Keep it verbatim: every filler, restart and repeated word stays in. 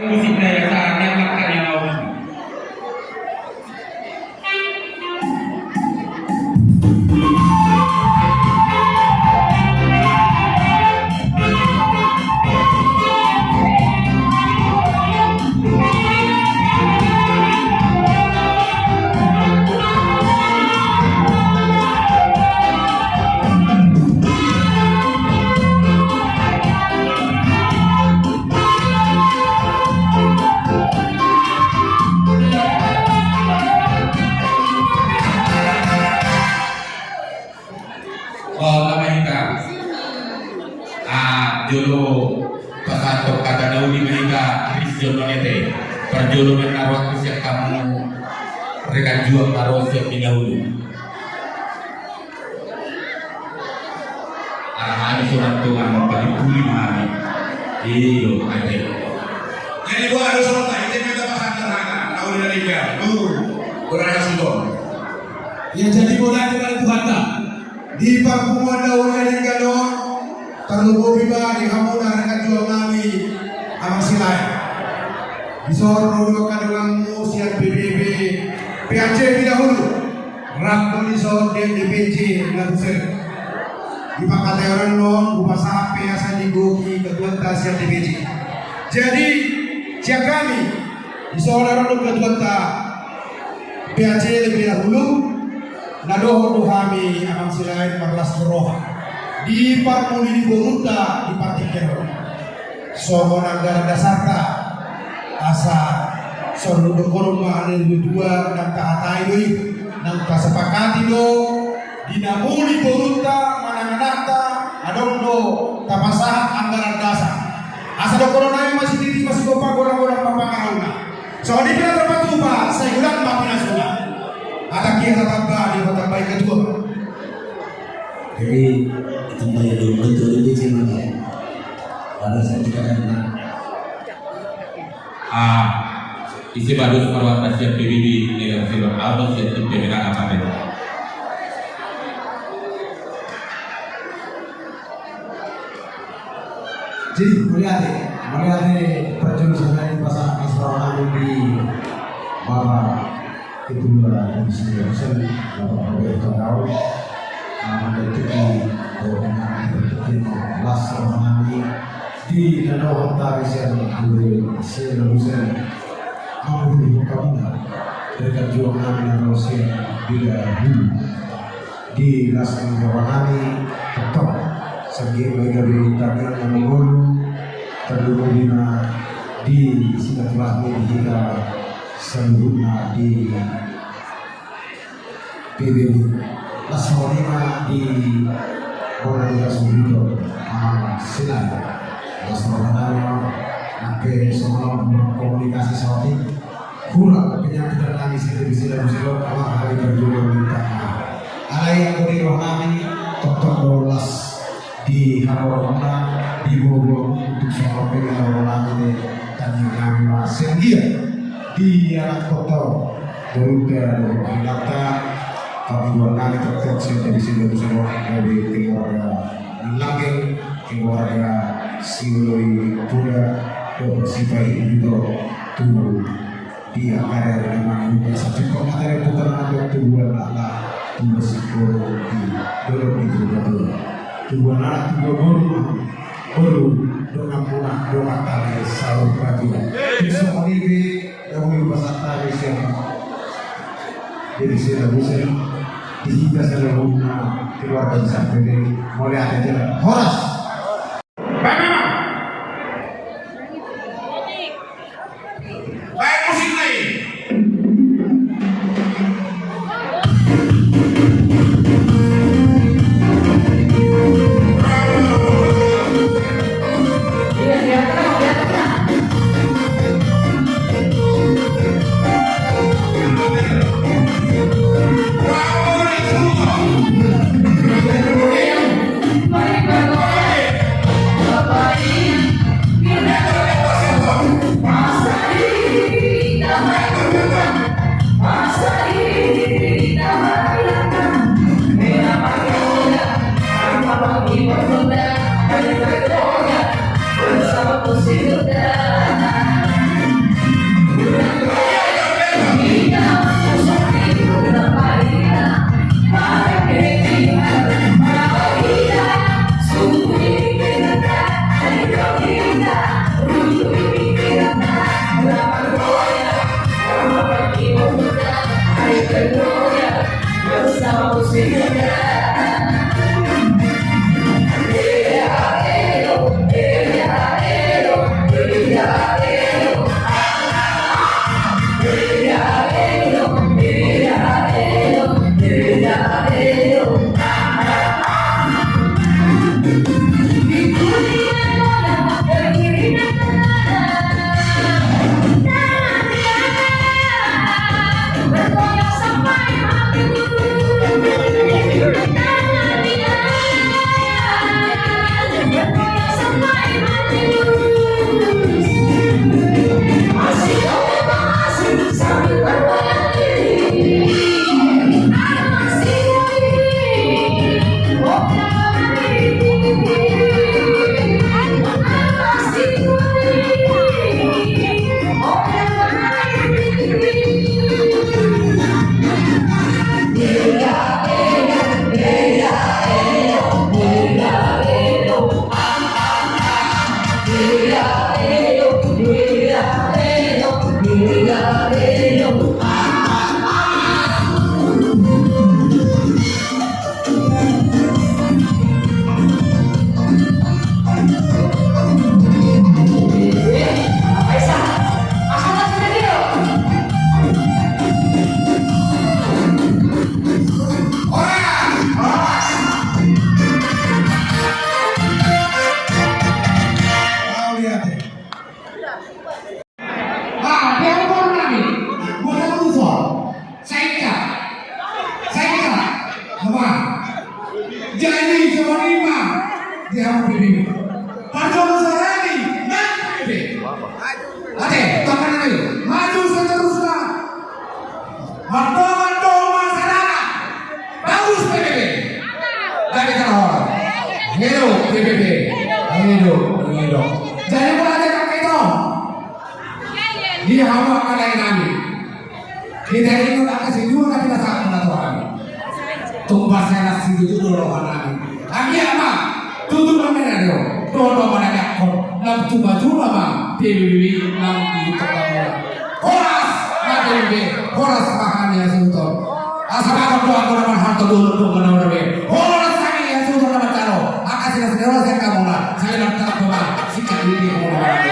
Musik na ya, saat yang makan yang mau. Oh, nama hita. Ah, jolo pasahat hata na uli ma hita, Kristion Manete. Parjolo ma na ro sian hamu rekan juang na ro sian Binaulu. Arahani surat Tuhan, mampalipuli ma hami. Iyo, ate. Jadi, buat ada surat, ite minta pasahat hata na uli na denggan. Tuh, berada sudah. Ya, jadi, mulai dengan Tuhan, nah. Di parpunguan na uli na denggan on, tarlumobi ma di hamu na rekan juang nami, Amang Silaen. Dison ro do angka donganmu sian P B B, P A C Binaulu. Rap do dison D P C Labusel. Di panghataion on, hupasahat pe asa digohi ketuanta sian D P C. Jadi, sian hami, dison ro do ketuanta P A C Binaulu, na dohot do hami Amang Silaen marlas ni roha di parmuli ni borunta di partingkian on. Songon anggaran dasarta, asa songon dohonon ma ni natuatua, nang tahatai do i, nang tasepakati do, di na muli borunta manang anakta, adong do tapasahat anggaran dasar. Asa dohonon nami ma sititi ma sigompa, golang-golang ma pangarahutna. Songon i pe na tarpatupa, sai godang ma pinasuna. Hata kian tatamba, Debata tambai ketua. Jadi, tambai dulu tu D P C mana? Ada saya juga kan. Ah, isi baru separuh atas siap P B B, negara silon abang siap tim P B B apa deh? Jadi, mauliate, mauliate parjolo, saudara, di pasar Asrama di Bapak Ketua Komisi Sosial, Bapak Robert Tondau, ah, mendampingi, bahwa mendampingi las roha nami di na dohot tari sian Binaulu, sian Labusel, mamuri hamu na rekan juang nami na ro sian Binaulu. Di las ni roha nami, tongtong, sanggiat ma i gabe tangiang na mangolu, tarlumobi ma di silaturahmi di hita saluhutna di P B B. Las roha nami ma di bona ni las roha nami, ah, Silaen. Las roha nami, nang pe songon komunikasi saotik. Hura, penyanyi ternangis itu di sini, di sini, ala hami berjuang minta. Alai anggo di roha nami, tongtong do las di haroronmuna, di borumu, untuk songon pe di roha nami, tangiang nami ma sanggiat di anak kota, borunta, dohot inanta, parjuangan nami tongtong sian di sini, di sini, di keluarga na langgeng, keluarga Siului Poda, dohot Sipahi Udo, tu di angka ari na mangihut, asa tingkos materi putar nandok tubuan anak, tubuan singkoru di dolok di tubuan tubuan. Tubuan anak, tubuan boru, boru, dongan muna, dongan tani, saur patua. Bisa monibi, yang mau pasang tani siapa? Jadi saya bisa di hita saluhutna keluarga besar P B B, mauliate jala. Horas. Baik, memang. Baik, musik naik. Ah, dia orang lagi. Buat apa lu, Sol? Saika. Saika. Apa? Jadi, coba lima. Dia mau pilih. Parjolo sahali, nang pilih. Ate, tangan lagi. Maju seterusnya. Mantap, mantap, masyarakat. Bagus P B B. Jadi terhormat. Ngedo P B B. Ngedo, ngedo. Jadi mulai dari itu. Di hawa kalai nami. Kita ini tak kasih dua kali kita tak pernah tahu. Tumbas saya nasi itu dulu rohanami. Kami apa? Tutu nami nado. Dodo mana nyakon. Lam tuba tuba bang. P B B lam di kota. Horas, mate be, horas mahani ya sultan. Asa bakal doa kau dapat harta dulu dong kena udah be. Horas lagi ya sultan dapat caro. Akasi nasi horas yang kamu lah. Saya dapat tak kemana. Sikat diri kamu lah.